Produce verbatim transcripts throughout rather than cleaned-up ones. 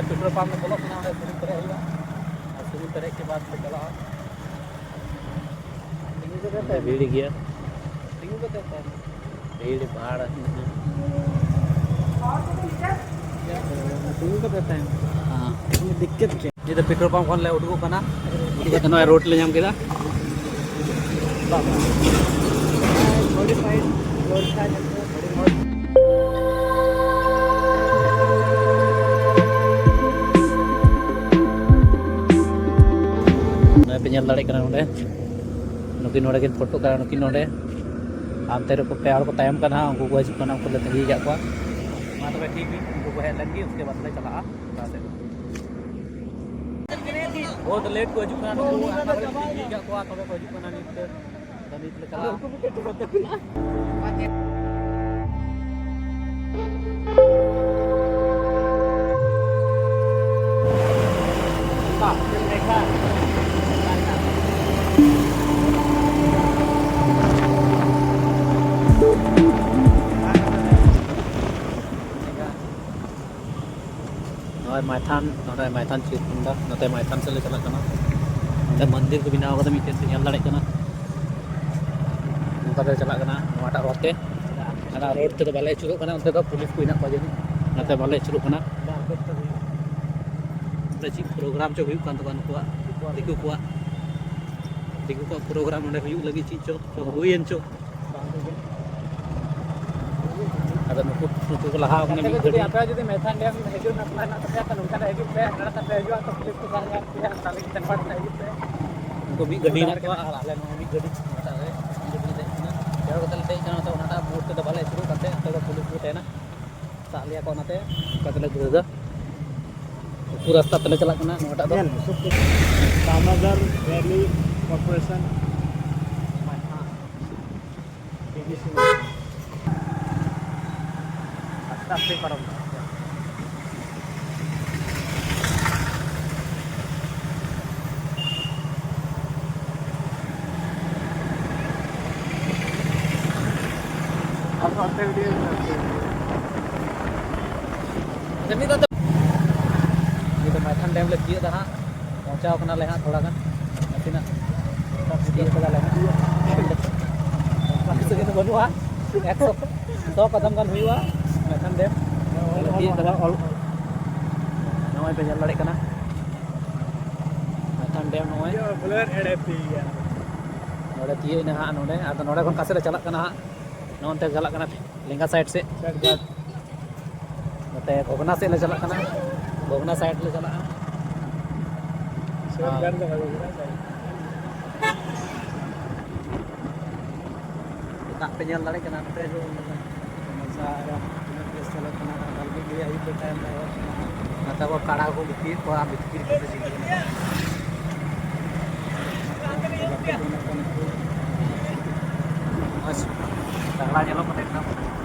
Petrol pump ᱨᱮ ᱵᱚᱞᱚᱜ ᱠᱟᱱᱟ, ᱚᱸᱰᱮ ᱥᱩᱱᱩᱢ ᱯᱮᱨᱮᱡ ᱦᱩᱭᱩᱜᱼᱟ᱾ ᱟᱨ ᱥᱩᱱᱩᱢ ᱯᱮᱨᱮᱡ ᱠᱮ ᱵᱟᱫ ᱞᱮ ᱪᱟᱞᱟᱜᱼᱟ᱾ ᱵᱷᱤᱲ ᱜᱮᱭᱟ᱾ ᱛᱤᱸᱜᱩ ᱠᱟᱛᱮ ᱛᱟᱦᱮᱱ᱾ ᱵᱷᱤᱲ ᱵᱷᱟᱲ᱾ ᱛᱤᱸᱜᱩ ᱠᱟᱛᱮ ᱛᱟᱦᱮᱱ᱾ ᱦᱮᱸ᱾ ᱫᱤᱠᱠᱟᱛ ᱪᱮᱫ? ᱱᱤᱛ ᱫᱚ ᱯᱮᱴᱨᱳᱞ ᱯᱟᱢᱯ ᱠᱷᱚᱱ ᱞᱮ ᱩᱰᱩᱠᱚᱜ ᱠᱟᱱᱟ᱾ ᱩᱰᱩᱠ ᱠᱟᱛᱮ ᱱᱚᱜᱼᱚᱭ ᱨᱳᱰ ᱞᱮ ᱧᱟᱢ ᱠᱮᱫᱟ᱾ ᱱᱚᱜᱼᱚᱭ ᱯᱮ ᱧᱮᱞ ᱫᱟᱲᱮᱭᱟᱜ ᱠᱟᱱᱟ ᱱᱚᱰᱮ, ᱱᱩᱠᱤᱱ ᱱᱚᱰᱮ ᱠᱤᱱ ᱯᱷᱳᱴᱳᱜ ᱠᱟᱱᱟ, ᱱᱩᱠᱤᱱ ᱱᱚᱰᱮ᱾ ᱦᱟᱱᱛᱮ ᱨᱮᱠᱚ ᱯᱮ ᱦᱚᱲ ᱠᱚ ᱛᱟᱭᱚᱢ ᱠᱟᱱᱟ, ᱩᱱᱠᱩ ᱠᱚ ᱦᱤᱡᱩᱜ ᱠᱟᱱᱟ, ᱩᱱᱠᱩ ᱞᱮ ᱛᱟᱺᱜᱤ ᱟᱠᱟᱫ ᱠᱚᱣᱟ᱾ ᱢᱟ ᱛᱚᱵᱮ ᱴᱷᱤᱠ ᱜᱮ, ᱩᱱᱠᱩ ᱠᱚ ᱦᱮᱡ ᱞᱮᱱ ᱜᱮ, ᱩᱥᱠᱮ ᱵᱟᱫ ᱞᱮ ᱪᱟᱞᱟᱜᱼᱟ ᱚᱲᱟᱜ ᱥᱮᱫ᱾ ᱵᱚᱦᱩᱛ ᱞᱮᱴ ᱠᱚ ᱦᱤᱡᱩᱜ ᱠᱟᱱᱟ ᱱᱩᱠᱩ, ᱟᱭᱢᱟ ᱜᱷᱟᱹᱲᱤᱡ ᱛᱟᱺᱜᱤ ᱟᱠᱟᱫ ᱠᱚᱣᱟ, ᱛᱚᱵᱮ ᱠᱚ ᱦᱤᱡᱩᱜ ᱠᱟᱱᱟ ᱱᱤᱛ ᱛᱮ᱾ ᱟᱫᱚ ᱱᱤᱛ ᱞᱮ ᱪᱟᱞᱟᱜᱼᱟ᱾ ᱱᱚᱜᱼᱚᱭ ᱢᱟᱭᱛᱷᱟᱱ, ᱱᱚᱰᱮ ᱢᱟᱭᱛᱷᱟᱱ ᱪᱮᱫ ᱠᱚ ᱢᱮᱱᱫᱟ, ᱱᱚᱛᱮ ᱢᱟᱭᱛᱷᱟᱱ ᱥᱮᱫ ᱞᱮ ᱪᱟᱞᱟᱜ ᱠᱟᱱᱟ᱾ ᱚᱸᱰᱮ ᱢᱚᱱᱫᱤᱨ ᱠᱚ ᱵᱮᱱᱟᱣ ᱠᱟᱫᱟ ᱢᱤᱫᱴᱮᱱ, ᱯᱮ ᱧᱮᱞ ᱫᱟᱲᱮᱭᱟᱜ ᱠᱟᱱᱟ᱾ ᱱᱚᱝᱠᱟ ᱛᱮ ᱪᱟᱞᱟᱜ ᱠᱟᱱᱟ ᱱᱚᱣᱟᱴᱟᱜ ᱨᱳᱰ ᱛᱮ᱾ ᱚᱱᱟ ᱨᱳᱰ ᱛᱮᱫᱚ ᱵᱟᱞᱮ ᱟᱹᱪᱩᱨᱚᱜ ᱠᱟᱱᱟ, ᱚᱱᱛᱮ ᱫᱚ ᱯᱩᱞᱤᱥ ᱠᱚ ᱦᱮᱱᱟᱜ ᱠᱚᱣᱟ ᱡᱟᱹᱱᱤᱡ, ᱚᱱᱟᱛᱮ ᱵᱟᱞᱮ ᱟᱹᱪᱩᱨᱚᱜ ᱠᱟᱱᱟ᱾ ᱚᱸᱰᱮ ᱪᱮᱫ ᱯᱨᱳᱜᱨᱟᱢ ᱪᱚ ᱦᱩᱭᱩᱜ ᱠᱟᱱ ᱛᱟᱠᱚᱣᱟ ᱱᱩᱠᱩᱣᱟᱜ, ᱫᱤᱠᱩ ᱠᱚᱣᱟᱜ, ᱫᱤᱠᱩ ᱠᱚᱣᱟᱜ ᱯᱨᱳᱜᱨᱟᱢ ᱚᱸᱰᱮ ᱦᱩᱭᱩᱜ ᱞᱟᱹᱜᱤᱫ, ᱪᱮᱫ ᱪᱚ ᱦᱩᱭᱮᱱ ᱪᱚ᱾ ᱟᱫᱚ ᱱᱩᱠᱩ, ᱱᱩᱠᱩ ᱠᱚ ᱞᱟᱦᱟ ᱠᱟᱱᱟ ᱢᱤᱫ ᱜᱟᱹᱰᱤ᱾ ᱟᱯᱮ ᱡᱩᱫᱤ ᱢᱮᱛᱷᱟᱱ ᱰᱮᱢ ᱦᱤᱡᱩᱜ ᱨᱮᱱᱟᱜ ᱯᱞᱟᱱ ᱢᱮᱱᱟᱜ ᱛᱟᱯᱮᱭᱟ, ᱛᱚ ᱱᱚᱝᱠᱟ ᱨᱮ ᱦᱤᱡᱩᱜ ᱯᱮ, ᱱᱚᱰᱮ ᱛᱟᱯᱮ ᱦᱤᱡᱩᱜᱼᱟ, ᱛᱚ ᱯᱩᱞᱤᱥ ᱠᱚ ᱥᱟᱵ ᱧᱟᱢ ᱯᱮᱭᱟ, ᱛᱟᱦᱞᱮ ᱪᱮᱛᱟᱱ ᱯᱟᱦᱴᱟ ᱥᱮᱫ ᱦᱤᱡᱩᱜ ᱯᱮ᱾ ᱩᱱᱠᱩ ᱢᱤᱫ ᱜᱟᱹᱰᱤ ᱦᱮᱱᱟᱜ ᱠᱚᱣᱟ ᱟᱨ ᱟᱞᱮ ᱱᱚᱣᱟ ᱢᱤᱫ ᱜᱟᱹᱰᱤ, ᱚᱱᱟᱴᱟᱜ ᱨᱮ ᱢᱤᱫ ᱜᱟᱹᱰᱤ ᱞᱮ ᱫᱮᱡ ᱠᱟᱱᱟ᱾ ᱪᱮᱫ ᱦᱚᱸ ᱠᱟᱛᱮ ᱞᱮ ᱫᱮᱡ ᱠᱟᱱᱟ, ᱛᱚ ᱚᱱᱟᱴᱟᱜ ᱢᱳᱲ ᱛᱮᱫᱚ ᱵᱟᱞᱮ ᱟᱹᱪᱩᱨᱚᱜ ᱠᱟᱱ ᱛᱟᱦᱮᱸᱫ, ᱚᱱᱛᱮ ᱫᱚ ᱯᱩᱞᱤᱥ ᱠᱚ ᱛᱟᱦᱮᱱᱟ, ᱥᱟᱵ ᱞᱮᱭᱟ ᱠᱚ, ᱚᱱᱟᱛᱮ ᱚᱱᱠᱟ ᱛᱮᱞᱮ ᱫᱟᱹᱲ ᱮᱫᱟ᱾ ᱩᱥᱩᱞ ᱨᱟᱥᱛᱟ ᱛᱮᱞᱮ ᱪᱟᱞᱟᱜ ᱠᱟᱱᱟ ᱱᱚᱣᱟᱴᱟᱜ ᱫᱚ᱾ ᱧᱮᱞ, ᱫᱟᱢᱱᱟᱜᱟᱨ ᱵᱷᱮᱞᱤ ᱠᱚᱨᱯᱳᱨᱮᱥᱚᱱ ᱢᱟᱭᱛᱷᱟᱱ ᱰᱤ ᱵᱷᱤ ᱥᱤ ᱟᱥᱛᱮ ᱟᱥᱛᱮ ᱯᱟᱨᱚᱢ ᱫᱟ᱾ ᱟᱨ ᱱᱚᱛᱮ ᱵᱷᱤᱰᱤᱭᱳ ᱢᱮᱱᱟᱜᱼᱟ᱾ ᱱᱤᱛᱚᱜ ᱢᱟᱭᱛᱷᱟᱱ ᱰᱮᱢ ᱞᱮ ᱛᱤᱭᱳᱜ ᱫᱟ ᱦᱟᱸᱜ, ᱯᱚᱦᱪᱟᱣ ᱠᱟᱱᱟᱞᱮ ᱦᱟᱸᱜ ᱛᱷᱚᱲᱟ ᱜᱟᱱ, ᱱᱟᱥᱮᱱᱟᱜ ᱛᱤᱭᱳᱜ ᱠᱟᱫᱟᱞᱮ ᱦᱟᱸᱜ᱾ ᱵᱮᱥᱤ ᱥᱟᱺᱜᱤᱧ ᱫᱚ ᱵᱟᱹᱱᱩᱜᱼᱟ, ᱮᱠᱥᱚ ᱥᱚ ᱠᱟᱫᱚᱢ ᱜᱟᱱ ᱦᱩᱭᱩᱜᱼᱟ ᱢᱟᱭᱛᱷᱟᱱ ᱰᱮᱢ᱾ ᱛᱤᱭᱳᱜ ᱠᱟᱫᱟ᱾ ᱱᱚᱜᱼᱚᱭ ᱯᱮ ᱧᱮᱞ ᱫᱟᱲᱮᱭᱟᱜ ᱠᱟᱱᱟ ᱢᱟᱭᱛᱷᱟᱱ ᱰᱮᱢ, ᱱᱚᱜᱼᱚᱭ ᱱᱚᱰᱮ ᱛᱤᱭᱳᱜ ᱮᱱᱟ ᱦᱟᱸᱜ ᱱᱚᱰᱮ᱾ ᱟᱫᱚ ᱱᱚᱰᱮ ᱠᱷᱚᱱ ᱚᱠᱟ ᱥᱮᱫ ᱞᱮ ᱪᱟᱞᱟᱜ ᱠᱟᱱᱟ ᱦᱟᱸᱜ, ᱱᱚᱜᱼᱚ ᱱᱚᱱᱛᱮ ᱪᱟᱞᱟᱜ ᱠᱟᱱᱟ ᱞᱮᱸᱜᱟ ᱥᱟᱭᱤᱰ ᱥᱮᱫ᱾ ᱱᱚᱛᱮ ᱜᱷᱚᱜᱽᱱᱟ ᱥᱮᱫ ᱞᱮ ᱪᱟᱞᱟᱜ ᱠᱟᱱᱟ, ᱜᱷᱚᱜᱽᱱᱟ ᱥᱟᱭᱤᱰ ᱞᱮ ᱪᱟᱞᱟᱜᱼᱟ᱾ ᱫᱟᱜ ᱯᱮ ᱧᱮᱞ ᱫᱟᱲᱮᱭᱟᱜ ᱠᱟᱱᱟ ᱱᱚᱛᱮ ᱫᱚ ᱢᱚᱡᱟ ᱟᱨ ᱛᱤᱱᱟᱹᱜ ᱵᱮᱥ ᱧᱮᱞᱚᱜ ᱠᱟᱱᱟ᱾ ᱟᱨ ᱵᱟᱝ ᱜᱮ ᱟᱹᱭᱩᱵ ᱵᱮᱲᱟ ᱴᱟᱭᱤᱢ ᱨᱮ ᱦᱚᱲ ᱠᱚ ᱱᱚᱛᱮ ᱠᱚ ᱠᱟᱲᱟ ᱠᱚ ᱜᱩᱯᱤᱭᱮᱫ ᱠᱚᱣᱟ ᱵᱷᱤᱛᱤᱨ ᱠᱚ ᱪᱤᱠᱟᱹ ᱠᱟᱱᱟ᱾ ᱢᱚᱡᱽ ᱛᱟᱜᱲᱟ ᱧᱮᱞᱚᱜ ᱠᱟᱱᱟ ᱮᱠᱫᱚᱢ᱾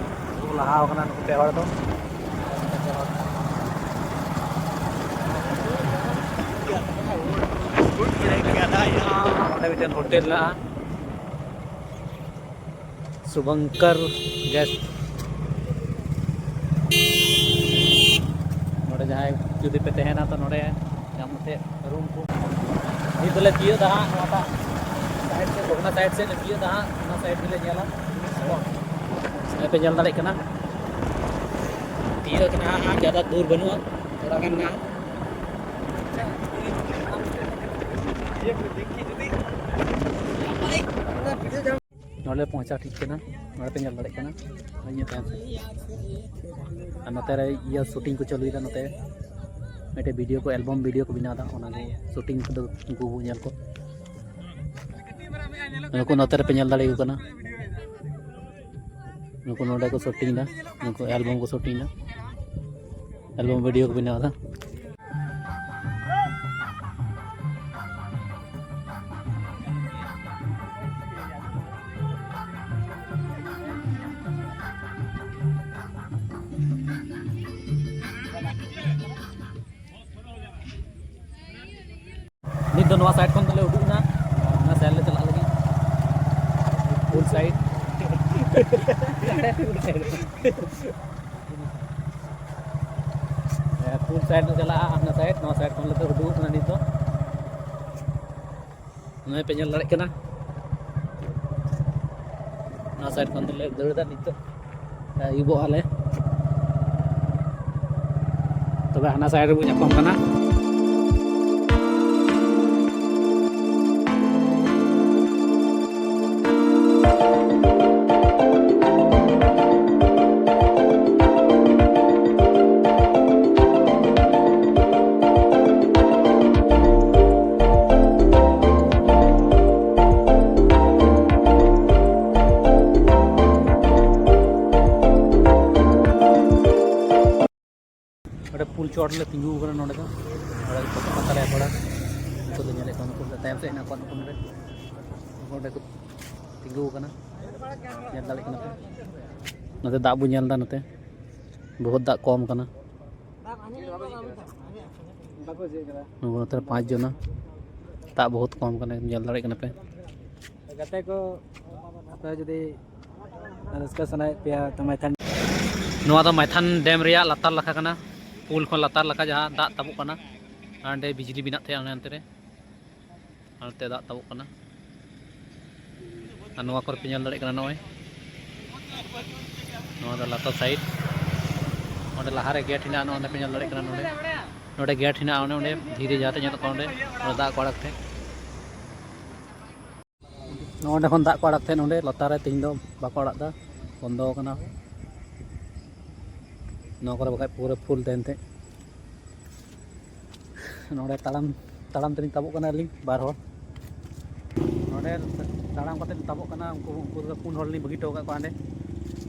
ᱠᱚ ᱞᱟᱦᱟ ᱟᱠᱟᱱᱟ ᱱᱩᱠᱩ ᱯᱮ ᱦᱚᱲ ᱫᱚ᱾ ᱚᱸᱰᱮ ᱢᱤᱫᱴᱮᱱ ᱦᱳᱴᱮᱞ ᱢᱮᱱᱟᱜᱼᱟ, ᱥᱩᱵᱷᱚᱝᱠᱚᱨ ᱜᱮᱥᱴ᱾ ᱱᱚᱰᱮ ᱡᱟᱦᱟᱸᱭ ᱡᱩᱫᱤ ᱯᱮ ᱛᱟᱦᱮᱱᱟ ᱛᱚ ᱱᱚᱰᱮ ᱧᱟᱢ ᱠᱟᱛᱮ ᱨᱩᱢ ᱠᱚ᱾ ᱱᱤᱛ ᱫᱚᱞᱮ ᱛᱤᱭᱳᱜ ᱫᱟ ᱦᱟᱸᱜ ᱱᱚᱣᱟᱴᱟᱜ ᱥᱟᱭᱤᱰ ᱥᱮᱫ, ᱜᱷᱚᱜᱽᱱᱟ ᱥᱟᱭᱤᱰ ᱥᱮᱫ ᱞᱮ ᱛᱤᱭᱳᱜ ᱫᱟ ᱦᱟᱸᱜ, ᱚᱱᱟ ᱥᱟᱭᱤᱰ ᱜᱮᱞᱮ ᱧᱮᱞᱟ᱾ ᱱᱚᱜᱼᱚᱭ ᱯᱮ ᱧᱮᱞ ᱫᱟᱲᱮᱭᱟᱜ ᱠᱟᱱᱟ, ᱛᱤᱭᱳᱜ ᱠᱟᱱᱟ ᱦᱟᱸᱜ, ᱡᱟᱫᱟ ᱫᱩᱨ ᱵᱟᱹᱱᱩᱜᱼᱟ, ᱛᱷᱚᱲᱟ ᱜᱟᱱ ᱢᱮᱱᱟᱜᱼᱟ᱾ ᱱᱚᱰᱮ ᱯᱳᱣᱪᱷᱟ ᱴᱷᱤᱠ ᱠᱟᱱᱟ, ᱱᱚᱰᱮ ᱯᱮ ᱧᱮᱞ ᱫᱟᱲᱮᱭᱟᱜ ᱠᱟᱱᱟ᱾ ᱟᱨ ᱱᱚᱛᱮ ᱨᱮ ᱤᱭᱟᱹ ᱥᱩᱴᱤᱝ ᱠᱚ ᱪᱟᱹᱞᱩᱭᱮᱫᱟ, ᱱᱚᱛᱮ ᱢᱤᱫᱴᱮᱡ ᱵᱷᱤᱰᱤᱭᱳ ᱠᱚ, ᱮᱞᱵᱟᱢ ᱵᱷᱤᱰᱤᱭᱳ ᱠᱚ ᱵᱮᱱᱟᱣ ᱮᱫᱟ, ᱚᱱᱟ ᱠᱚ ᱥᱩᱴᱤᱝ ᱠᱚᱫᱚ ᱩᱱᱠᱩ ᱠᱚ ᱧᱮᱞ ᱠᱚ᱾ ᱱᱩᱠᱩ ᱱᱚᱛᱮ ᱨᱮᱯᱮ ᱧᱮᱞ ᱫᱟᱲᱮᱭᱟᱠᱚ ᱠᱟᱱᱟ, ᱱᱩᱠᱩ ᱱᱚᱰᱮ ᱠᱚ ᱥᱩᱴᱤᱝ ᱮᱫᱟ, ᱱᱩᱠᱩ ᱮᱞᱵᱟᱢ ᱠᱚ ᱥᱩᱴᱤᱝ ᱮᱫᱟ, ᱮᱞᱵᱟᱢ ᱵᱷᱤᱰᱤᱭᱳ ᱠᱚ ᱵᱮᱱᱟᱣ ᱮᱫᱟ᱾ ᱛᱚ ᱱᱚᱣᱟ ᱥᱟᱭᱤᱰ ᱠᱷᱚᱱ ᱫᱚᱞᱮ ᱩᱰᱩᱠ ᱮᱱᱟ, ᱚᱱᱟ ᱥᱟᱭᱤᱰ ᱞᱮ ᱪᱟᱞᱟᱜ ᱞᱟᱹᱜᱤᱫ, ᱯᱩᱞ ᱥᱟᱭᱤᱰ᱾ ᱦᱮᱸ, ᱯᱩᱞ ᱥᱟᱭᱤᱰ ᱞᱮ ᱪᱟᱞᱟᱜᱼᱟ, ᱦᱟᱱᱟ ᱥᱟᱭᱤᱰ, ᱱᱚᱣᱟ ᱥᱟᱭᱤᱰ ᱠᱷᱚᱱ ᱞᱮ ᱩᱰᱩᱠ ᱠᱟᱱᱟ ᱱᱤᱛ ᱫᱚ᱾ ᱱᱚᱜᱼᱚᱭ ᱯᱮ ᱧᱮᱞ ᱫᱟᱲᱮᱭᱟᱜ ᱠᱟᱱᱟ, ᱱᱚᱣᱟ ᱥᱟᱭᱤᱰ ᱠᱷᱚᱱ ᱫᱚᱞᱮ ᱫᱟᱹᱲ ᱮᱫᱟ ᱱᱤᱛ ᱫᱚ᱾ ᱟᱹᱭᱩᱵᱚᱜ ᱟᱞᱮ, ᱛᱚᱵᱮ ᱦᱟᱱᱟ ᱥᱟᱭᱤᱰ ᱨᱮᱵᱚ ᱧᱟᱯᱟᱢ ᱠᱟᱱᱟ᱾ ᱱᱚᱰᱮ ᱯᱩᱞ ᱪᱚᱴ ᱞᱮ ᱛᱤᱸᱜᱩ ᱟᱠᱟᱱᱟ᱾ ᱱᱚᱰᱮ ᱫᱚ, ᱱᱚᱰᱮ ᱫᱚ ᱯᱚᱛᱚᱵ ᱠᱟᱱ ᱛᱟᱞᱮᱭᱟ ᱯᱟᱲᱟ᱾ ᱱᱤᱛᱚᱜ ᱫᱚ ᱧᱮᱞᱮᱫ ᱠᱚᱣᱟ ᱱᱩᱠᱩ ᱫᱚ ᱛᱟᱭᱚᱢ ᱥᱮᱫ ᱦᱮᱱᱟᱜ ᱠᱚᱣᱟ, ᱱᱩᱠᱩ ᱱᱚᱰᱮ, ᱱᱩᱠᱩ ᱱᱚᱰᱮ ᱠᱚ ᱛᱤᱸᱜᱩ ᱟᱠᱟᱱᱟ᱾ ᱧᱮᱞ ᱫᱟᱲᱮᱭᱟᱜ ᱠᱟᱱᱟ ᱯᱮ, ᱱᱚᱛᱮ ᱫᱟᱜ ᱵᱚ ᱧᱮᱞ ᱮᱫᱟ, ᱱᱚᱛᱮ ᱵᱚᱦᱩᱛ ᱫᱟᱜ ᱠᱚᱢ ᱟᱠᱟᱱᱟ᱾ ᱱᱩᱠᱩ ᱱᱚᱛᱮ ᱨᱮ ᱯᱟᱸᱪ ᱡᱚᱱᱟ, ᱫᱟᱜ ᱵᱚᱦᱩᱛ ᱠᱚᱢ ᱟᱠᱟᱱᱟ, ᱧᱮᱞ ᱫᱟᱲᱮᱭᱟᱜ ᱠᱟᱱᱟ ᱯᱮ᱾ ᱜᱟᱛᱮ ᱠᱚ, ᱟᱯᱮ ᱡᱩᱫᱤ ᱨᱟᱹᱥᱠᱟᱹ ᱥᱟᱱᱟᱭᱮᱫ ᱯᱮᱭᱟ, ᱛᱚ ᱢᱟᱭᱛᱷᱟᱱ᱾ ᱱᱚᱣᱟ ᱫᱚ ᱢᱟᱭᱛᱷᱟᱱ ᱰᱮᱢ ᱨᱮᱭᱟᱜ ᱞᱟᱛᱟᱨ ᱞᱟᱠᱷᱟ ᱠᱟᱱᱟ, ᱯᱩᱞ ᱠᱷᱚᱱ ᱞᱟᱛᱟᱨ ᱞᱟᱠᱷᱟ ᱡᱟᱦᱟᱸ ᱫᱟᱜ ᱛᱟᱵᱚᱜ ᱠᱟᱱᱟ, ᱦᱟᱸᱰᱮ ᱵᱤᱡᱽᱞᱤ ᱵᱮᱱᱟᱜ ᱛᱟᱦᱮᱸᱜ ᱚᱱᱮ ᱚᱱᱛᱮ ᱨᱮ, ᱦᱟᱱᱛᱮ ᱫᱟᱜ ᱛᱟᱵᱚᱜ ᱠᱟᱱᱟ᱾ ᱟᱨ ᱱᱚᱣᱟ ᱠᱚᱨᱮ ᱯᱮ ᱧᱮᱞ ᱫᱟᱲᱮᱭᱟᱜ ᱠᱟᱱᱟ, ᱱᱚᱜᱼᱚᱭ ᱱᱚᱣᱟ ᱫᱚ ᱞᱟᱛᱟᱨ ᱥᱟᱭᱤᱰ, ᱚᱸᱰᱮ ᱞᱟᱦᱟᱨᱮ ᱜᱮᱴ ᱦᱮᱱᱟᱜᱼᱟ, ᱱᱚᱸᱰᱮ ᱯᱮ ᱧᱮᱞ ᱫᱟᱲᱮᱭᱟᱜ ᱠᱟᱱᱟ, ᱱᱚᱸᱰᱮ, ᱱᱚᱸᱰᱮ ᱜᱮᱴ ᱦᱮᱱᱟᱜᱼᱟ, ᱚᱱᱮ ᱚᱸᱰᱮ ᱫᱷᱤᱨᱤ ᱡᱟᱦᱟᱸ ᱛᱮ ᱧᱮᱞᱚᱜ ᱠᱟᱱᱟ, ᱚᱸᱰᱮ, ᱚᱸᱰᱮ ᱫᱟᱜ ᱠᱚ ᱟᱲᱟᱜ ᱛᱮ᱾ ᱱᱚᱰᱮ ᱠᱷᱚᱱ ᱫᱟᱜ ᱠᱚ ᱟᱲᱟᱜ ᱛᱟᱦᱮᱸᱫ ᱱᱚᱰᱮ ᱞᱟᱛᱟᱨ ᱨᱮ, ᱛᱮᱦᱮᱧ ᱫᱚ ᱵᱟᱠᱚ ᱟᱲᱟᱜ ᱮᱫᱟ, ᱵᱚᱱᱫᱚ ᱟᱠᱟᱱᱟ᱾ ᱱᱚᱣᱟ ᱠᱚᱨᱮ ᱵᱟᱠᱷᱟᱡ ᱯᱩᱨᱟᱹ ᱯᱷᱩᱞ ᱛᱟᱦᱮᱱ ᱛᱟᱦᱮᱸᱫ᱾ ᱱᱚᱰᱮ ᱛᱟᱲᱟᱢ, ᱛᱟᱲᱟᱢ ᱛᱮᱞᱤᱧ ᱛᱟᱵᱚᱜ ᱠᱟᱱᱟ ᱟᱹᱞᱤᱧ ᱵᱟᱨ ᱦᱚᱲ᱾ ᱱᱚᱰᱮ ᱛᱟᱲᱟᱢ ᱠᱟᱛᱮ ᱞᱤᱧ ᱛᱟᱵᱚᱜ ᱠᱟᱱᱟ᱾ ᱩᱱᱠᱩ, ᱩᱱᱠᱩ ᱫᱚ ᱯᱩᱱ ᱦᱚᱲ ᱞᱤᱧ ᱵᱟᱹᱜᱤ ᱦᱚᱴᱚ ᱟᱠᱟᱫ ᱠᱚᱣᱟ ᱦᱟᱸᱰᱮ᱾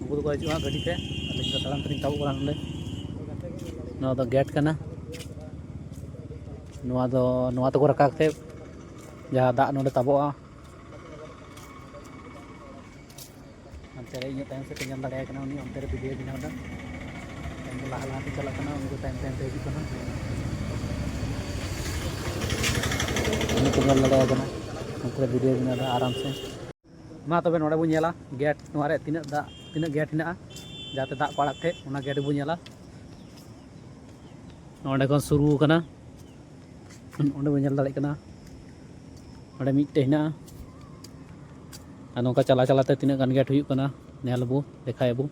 ᱩᱱᱠᱩ ᱫᱚᱠᱚ ᱦᱤᱡᱩᱜᱼᱟ ᱜᱟᱹᱰᱤ ᱛᱮ, ᱟᱹᱞᱤᱧ ᱫᱚ ᱛᱟᱲᱟᱢ ᱛᱮᱞᱤᱧ ᱛᱟᱵᱚᱜ ᱠᱟᱱᱟ ᱱᱚᱰᱮ᱾ ᱱᱚᱣᱟ ᱫᱚ ᱜᱮᱴ ᱠᱟᱱᱟ᱾ ᱱᱚᱣᱟ ᱫᱚ, ᱱᱚᱣᱟ ᱛᱮᱠᱚ ᱨᱟᱠᱟᱵ ᱠᱟᱛᱮ ᱡᱟᱦᱟᱸ ᱫᱟᱜ ᱱᱚᱰᱮ ᱛᱟᱵᱚᱜᱼᱟ᱾ ᱦᱟᱱᱛᱮ ᱨᱮ ᱤᱧᱟᱹᱜ ᱛᱟᱭᱚᱢ ᱥᱮᱫ ᱯᱮ ᱧᱮᱞ ᱫᱟᱲᱮᱭᱟᱭ ᱠᱟᱱᱟ, ᱩᱱᱤ ᱚᱱᱛᱮ ᱨᱮ ᱵᱷᱤᱰᱤᱭᱳ ᱵᱮᱱᱟᱣ ᱮᱫᱟ᱾ ᱤᱧ ᱫᱚ ᱞᱟᱦᱟ ᱞᱟᱦᱟ ᱛᱮᱧ ᱪᱟᱞᱟᱜ ᱠᱟᱱᱟ, ᱩᱱᱤ ᱫᱚ ᱛᱟᱭᱚᱢ ᱛᱟᱭᱚᱢ ᱛᱮ ᱦᱤᱡᱩᱜ ᱠᱟᱱᱟ᱾ ᱱᱤᱛ ᱧᱮᱞ ᱫᱟᱲᱮᱭᱟᱜ ᱠᱟᱱᱟ, ᱱᱚᱛᱮ ᱨᱮ ᱵᱷᱤᱰᱤᱭᱳ ᱵᱮᱱᱟᱣ ᱫᱟ ᱟᱨᱟᱢ ᱥᱮ᱾ ᱢᱟ ᱛᱚᱵᱮ ᱱᱚᱰᱮ ᱵᱚᱱ ᱧᱮᱞᱟ ᱜᱮᱴ, ᱱᱚᱣᱟ ᱨᱮ ᱛᱤᱱᱟᱹᱜ ᱫᱟᱜ, ᱛᱤᱱᱟᱹᱜ ᱜᱮᱴ ᱦᱮᱱᱟᱜᱼᱟ, ᱡᱟᱦᱟᱸᱛᱮ ᱫᱟᱜ ᱠᱚ ᱟᱲᱟᱜ ᱛᱟᱦᱮᱸᱫ, ᱚᱱᱟ ᱜᱮᱴ ᱵᱚᱱ ᱧᱮᱞᱟ᱾ ᱱᱚᱸᱰᱮ ᱠᱷᱚᱱ ᱥᱩᱨᱩ ᱠᱟᱱᱟ, ᱚᱸᱰᱮ ᱵᱚᱱ ᱧᱮᱞ ᱫᱟᱲᱮᱭᱟᱜ ᱠᱟᱱᱟ, ᱚᱸᱰᱮ ᱢᱤᱫᱴᱮᱡ ᱦᱮᱱᱟᱜᱼᱟ᱾ ᱟᱨ ᱱᱚᱝᱠᱟ ᱪᱟᱞᱟᱣ ᱪᱟᱞᱟᱣ ᱛᱮ ᱛᱤᱱᱟᱹᱜ ᱜᱟᱱ ᱜᱮᱴ ᱦᱩᱭᱩᱜ ᱠᱟᱱᱟ, ᱧᱮᱞ ᱟᱵᱚ, ᱫᱮᱠᱷᱟᱭ ᱟᱵᱚ᱾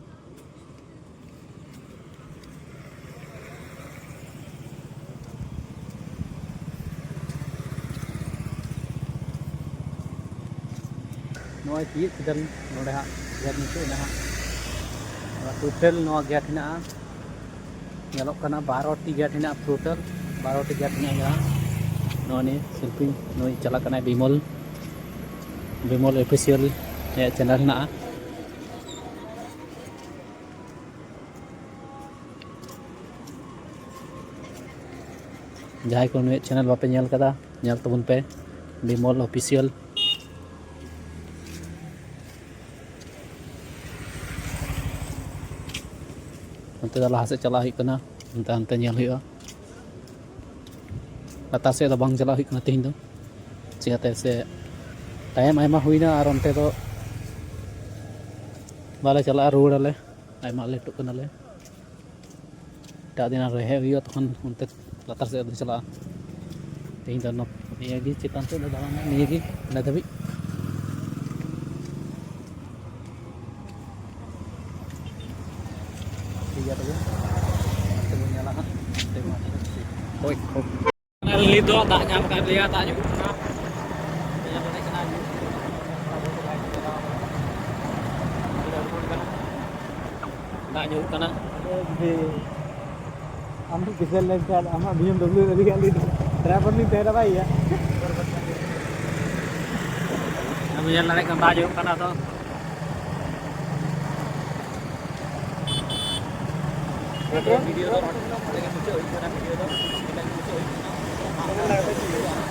ᱱᱚᱜᱼᱚᱭ ᱛᱤᱭᱳᱜ ᱠᱮᱫᱟᱞᱤᱧ ᱱᱚᱰᱮ ᱦᱟᱸᱜ ᱜᱮᱴ ᱢᱩᱪᱟᱹᱫ ᱮᱱᱟ ᱦᱟᱸᱜ᱾ ᱴᱳᱴᱟᱞ ᱱᱚᱣᱟ ᱜᱮᱴ ᱦᱮᱱᱟᱜᱼᱟ, ᱧᱮᱞᱚᱜ ᱠᱟᱱᱟ ᱵᱟᱨᱚ ᱴᱤ ᱜᱮᱴ ᱦᱮᱱᱟᱜᱼᱟ, ᱴᱳᱴᱟᱞ ᱵᱟᱨᱚ ᱴᱤ ᱜᱮᱴ ᱦᱮᱱᱟᱜᱼᱟ᱾ ᱡᱟᱦᱟᱸ ᱱᱚᱜᱼᱚᱭ ᱱᱤᱭᱟᱹ ᱥᱤᱞᱯᱤᱧ ᱱᱩᱭ ᱪᱟᱞᱟᱜ ᱠᱟᱱᱟᱭ ᱵᱤᱢᱚᱞ, ᱵᱤᱢᱚᱞ ᱚᱯᱷᱤᱥᱤᱭᱟᱞ ᱪᱮᱱᱮᱞ ᱦᱮᱱᱟᱜᱼᱟ᱾ ᱡᱟᱦᱟᱸᱭ ᱠᱚ ᱱᱩᱭᱟᱜ ᱪᱮᱱᱮᱞ ᱵᱟᱯᱮ ᱧᱮᱞ ᱠᱟᱫᱟ, ᱧᱮᱞ ᱛᱟᱵᱚᱱ ᱯᱮ, ᱵᱤᱢᱚᱞ ᱚᱯᱷᱤᱥᱤᱭᱟᱞ᱾ ᱚᱱᱛᱮ ᱫᱚ ᱞᱟᱦᱟ ᱥᱮᱫ ᱪᱟᱞᱟᱜ ᱦᱩᱭᱩᱜ ᱠᱟᱱᱟ, ᱚᱱᱛᱮ ᱦᱟᱱᱛᱮ ᱧᱮᱞ ᱦᱩᱭᱩᱜᱼᱟ᱾ ᱞᱟᱛᱟᱨ ᱥᱮᱫ ᱫᱚ ᱵᱟᱝ ᱪᱟᱞᱟᱜ ᱦᱩᱭᱩᱜ ᱠᱟᱱᱟ ᱛᱮᱦᱮᱧ ᱫᱚ, ᱪᱤᱠᱟᱹᱛᱮ ᱥᱮ ᱴᱟᱭᱤᱢ ᱟᱭᱢᱟ ᱦᱩᱭᱱᱟ ᱟᱨ ᱚᱱᱛᱮ ᱫᱚ ᱵᱟᱞᱮ ᱪᱟᱞᱟᱜᱼᱟ, ᱨᱩᱣᱟᱹᱲᱟᱞᱮ, ᱟᱭᱢᱟ ᱞᱮᱴᱚᱜ ᱠᱟᱱᱟᱞᱮ᱾ ᱮᱴᱟᱜ ᱫᱤᱱ ᱟᱨᱦᱚᱸ ᱦᱮᱡ ᱦᱩᱭᱩᱜᱼᱟ, ᱛᱚᱠᱷᱚᱱ ᱚᱱᱛᱮ ᱞᱟᱛᱟᱨ ᱥᱮᱫ ᱫᱚ ᱪᱟᱞᱟᱜᱼᱟ᱾ ᱛᱮᱦᱮᱧ ᱫᱚ ᱱᱚ-, ᱱᱤᱭᱟᱹ ᱜᱮ ᱪᱮᱛᱟᱱ ᱥᱮᱫ ᱫᱚ ᱫᱟᱬᱟᱱᱟ, ᱱᱤᱭᱟᱹ ᱜᱮ ᱚᱸᱰᱮ ᱫᱷᱟᱹᱵᱤᱡ᱾ ᱴᱷᱤᱠ ᱜᱮᱭᱟ ᱛᱚᱵᱮ, ᱚᱱᱛᱮ ᱵᱚᱱ ᱧᱮᱞᱟ ᱦᱟᱸᱜ᱾ ᱦᱳᱭ, ᱦᱳᱭ᱾ ᱱᱤᱛ ᱫᱚ ᱫᱟᱜ ᱧᱟᱢ ᱠᱟᱜ ᱞᱮᱭᱟ, ᱫᱟᱜ ᱧᱩᱨᱩᱜ ᱠᱟᱱᱟ᱾ ᱧᱮᱞ ᱫᱟᱲᱮᱭᱟᱜ ᱠᱟᱱᱟ, ᱫᱟᱜ ᱧᱩᱨᱩᱜ ᱠᱟᱱᱟ᱾ ᱟᱢ ᱴᱷᱮᱱ ᱠᱤᱥᱟᱹᱬ ᱞᱮᱱᱠᱷᱟᱱ ᱟᱢᱟᱜ ᱵᱤ ᱮᱢ ᱰᱟᱵᱽᱞᱤᱭᱩ ᱨᱮ ᱟᱹᱰᱤ ᱜᱟᱱ ᱰᱨᱟᱭᱵᱷᱟᱨ ᱞᱤᱧ ᱛᱟᱦᱮᱱᱟ ᱵᱟᱭ ᱭᱟ᱾ ᱟᱢ ᱧᱮᱞ ᱫᱟᱲᱮᱭᱟᱜ ᱠᱟᱱᱟ ᱫᱟᱜ ᱡᱚᱨᱚᱜ ᱠᱟᱱᱟ ᱛᱚ᱾ ᱵᱷᱤᱰᱤᱭᱳ ᱫᱚ ᱱᱚᱰᱮ ᱜᱮ ᱢᱩᱪᱟᱹᱫ ᱦᱩᱭᱩᱜ ᱠᱟᱱᱟ, ᱵᱷᱤᱰᱤᱭᱳ ᱫᱚ ᱱᱚᱰᱮ ᱜᱮ ᱢᱩᱪᱟᱹᱫ ᱦᱩᱭᱩᱜ ᱠᱟᱱᱟ᱾